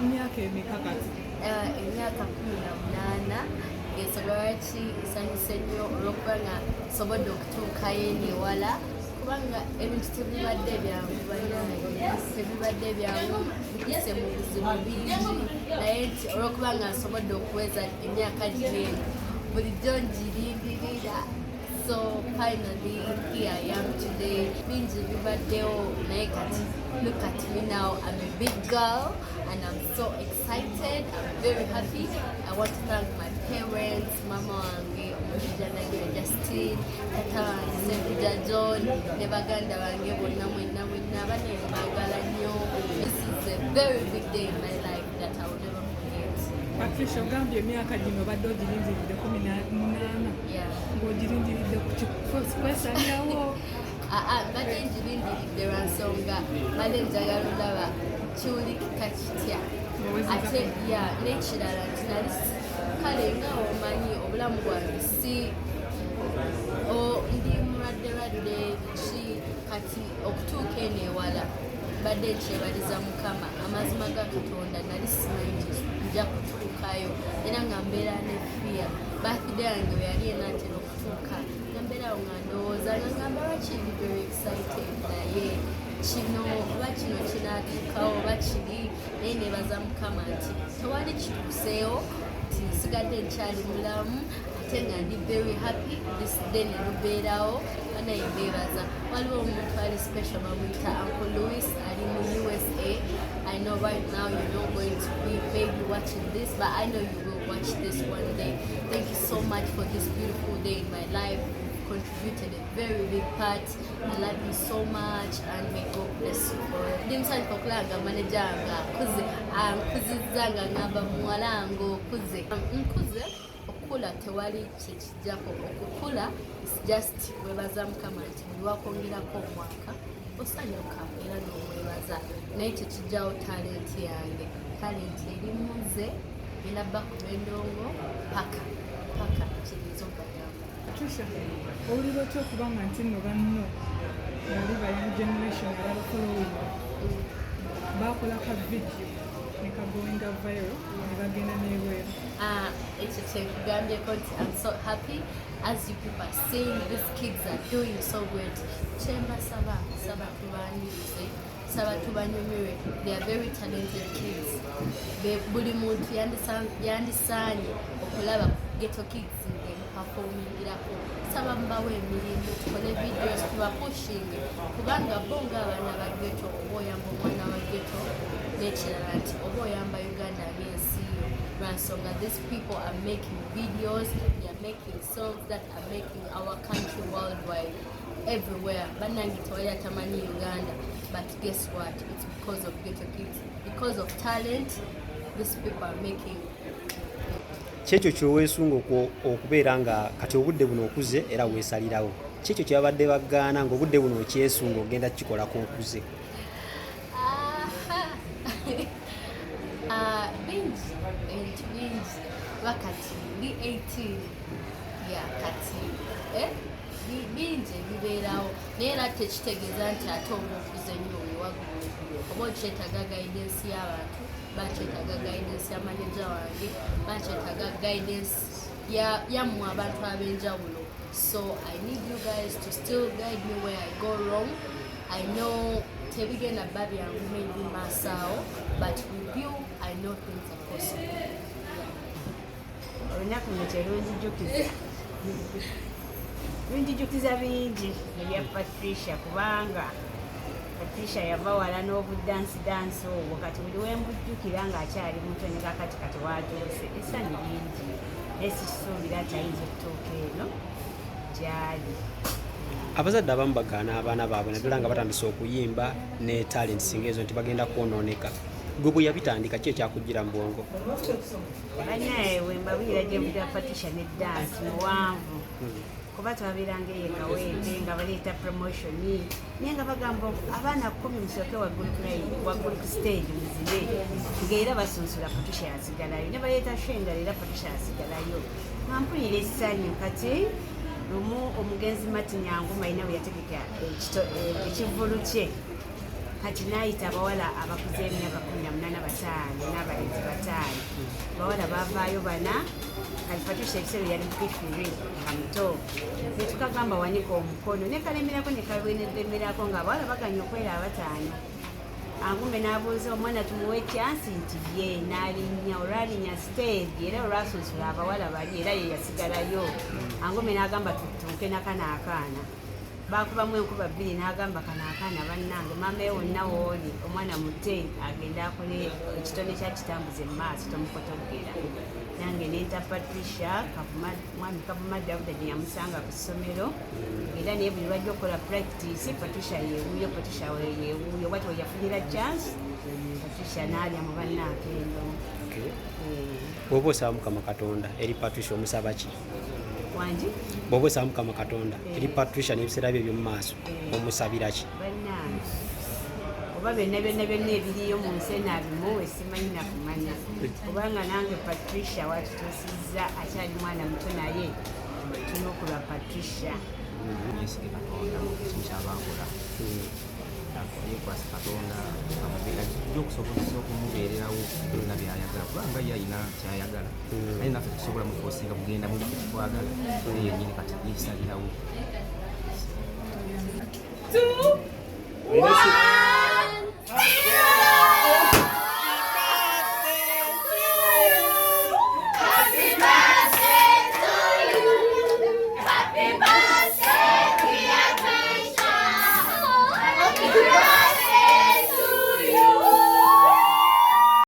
Myaka emeka kati? Emyaka 18. Ensonga lwaki nsanyuse nnyo olwokuba nga nsobodde okutuukayo eno ewala, kubanga ebintu tebibadde byangu, bannange, tebibadde byangu, mpise mu bizibu bingi, naye nti olwokuba nga nsobodde okuweza emyaka gino eno, bulijjo ngirindirira. So finally here I am today. Bingi bibaddewo, naye kati look at me now. I'm a big girl and I'm so excited. I'm very happy. I want to thank my parents, mama wange Omumbejja Nagira Justine, tata wange Sempija John, ne baganda bange bonna, mwenna mwenna bane mbaagala nnyo. This is a very big day in my life that I will never forget. Patricia, ogambye emyaka gino obadde ogirindiridde 18. Yeah. Ng'ogirindiridde kwesalirawo? Aa, mbadde ngirindiridde lwa nsonga mbadde njagala olaba kiwulikika kitya. Ng'owezeza Ate ya n'ekirala nti nali kale nga omanyi obulamu bwange si ndi mulwadde lwadde ki, kati okutuuka eno ewala mbadde nkyebaliza Mukama. Amazima ga Katonda, nali simanyi nti nja kutuukayo, era nga mbeera ne fear. Birthday yange we yali enaatera okutuuka, nga mbeerawo nga ndowooza, nga ngamba, lwaki ndi very excited, naye kino oba kino kinaatuukawo oba kiri? Naye nebaza Mukama nti tewali kituuseewo, nti nsigadde nkyali mulamu, ate nga ndi very happy this day ne lubeerawo. Banaye, mbeebaza. Waliwo omuntu ali special, bamuyita Uncle Louis, ali mu USA. I know right now you're not going to be maybe watching this, but I know you will watch this one day. Thank you so much for this beautiful day in my life. You've contributed a very big part. I love you so much and may God bless you for it. Ndi musanyufu okulaba nga manager wange akuze, ankuzizza nga ngamba, muwala nga okuze, nkuze. Okukula tewali kyekijjako. Okukula is just webaza Mukama nti buli wakwongerako omwaka osanyuka era n'omwebaza, naye tekijjawo talent yange. Talent eri munze, ngenda bakuba endongo paka paka kiyinza okubagamba. Patricia, owulira otya okubanga nti nno banno bali ba young generation ababafollowinga bakola ka video ne kagoinga viral ne bagenda n'ebweru? Ah, ekyo kyekugambyeko nti I'm so happy. As you people are seeing, these kids are doing so great. Kyembasaba, saba tubanirize, saba tubanyumirwe. They are very talented kids. Buli muntu yandisaanye okulaba Ghetto Kids ng'emuperformingirako. Saba mubawe emirimu, tukole videos, tubapushinge, kubanga bo ng'abaana ba ghetto, oba oyamba omwana wa ghetto, n'ekirala nti oba oyamba Uganda ng'ensi yo, lwansonga these people are making videos, they are making songs that are making our country worldwide, everywhere. Bannange, tewali atamanyi Uganda, but guess what? It's because of Ghetto Kids, because of talent these people are making. Kyekyo kyoweesunga okubeera nga kati obudde buno okuze era weesalirawo, kyekyo kyebabadde bagaana ng'obudde buno okyesunga ogenda kukikolako okuze? Aha. Ah, bingi, ebintu bingi. Wakati ndi 18 ya kati, eh? Bingi ebibeerawo, naye era tekitegeeza nti ate oba okuze nnyo wewaggulu. Oba okyetaaga guidance y'abantu, bakyetaaga guidance ya manager wange, bakyetaaga guidance yammwe abantu ab'enjawulo. So I need you guys to still guide me where I go wrong. I know tebigenda bba byangu maybe maaso awo, but with you I know things are possible, yeah. Olunaku luno kyerunzijukiza, lunjijukiza bingi ebya Patricia, kubanga Patricia yava wala n'obudansi dansi obwo. Kati buli wembujjukira ng'akyali muto ne kakati kati watuuse, essanyu lingi, naye sikisuubira nti ayinza okutuuka eno gyali. Abazadde abamu bagaana abaana baabwe, naddala nga batandise okuyimba ne talents ngaezo, nti bagenda kwonooneka. Gwe bwe yabitandika, ki ekyakujjira mu bwongo? Bannaye, wembabwira gye budda Patricia ne dansi muwanvu, kuba twabeeranga eyo Kawempe nga baleeta promotion, naye nga bagamba abaana 10 musooke waggulu ku line, waggulu ku stage muzibe, ng'era basunsula, Patricia yasigalayo. Ne baleeta show endala, era Patricia yasigalayo, nga mpulira essanyu. Kati lumu omugenzi Martin Anguma alina bwe yategeka ekivvulu kye, kati n'ayita abawala abakuze emyaka 18. bataano n'abalenzi bataano. Bawala bavaayo bana. Kati Patricia ebiseera yali P3 nga muto, netukagamba wanika omukono nekalemerako, nekaneremerako nga abawala baganya okwera abataano. Angume n'abuuza omwana tumuwe chance nti ye n'alinnya. Olwalinnya stage era olwasunsula abawala bali, era ye yasigalayo. Angume n'agamba tutuuke nakano akaana. Bakubamu enkuba bbiri, n'agamba kano akaana bannange, maama we wonna wooli, omwana mute agende akole ekitone kya kitambuze mu maaso, tomukotoggera. Nange nenta Patricia Kavuma, mwami Kavuma Dawuda gye yamusanga ku ssomero, era naye buli lwajja okukola practice Patricia yeewuuyo, Patricia yeewuuyo bwati we yafunira chance Patricia n'alya mu bannankendo. Okay. Bw'oba osaba Mukama Katonda eri Patricia, omusaba ki? Wangi? Bw'oba osaba Mukama Katonda eri Patricia n'ebiseera bye eby'omu maaso, omusabira ki? Bannange, oba byonna byonna byonna ebiriyo mu nsi eno abimuwe, simanyi nakumanya, kubanga nange Patricia watutuusizza akyali mwana muto, naye tunukulwa Patricia. Yeesige Katonda mu kimu kyaba akola, yeekwasa Katonda ajja okusobozesa okumubeererawo byonna byayagala, kubanga ye alina kyayagala, naye naffe tusobola muforcinga kugenda mu bifo kyetwagala, naye yennyini kati yeesalirawo. Two. Olina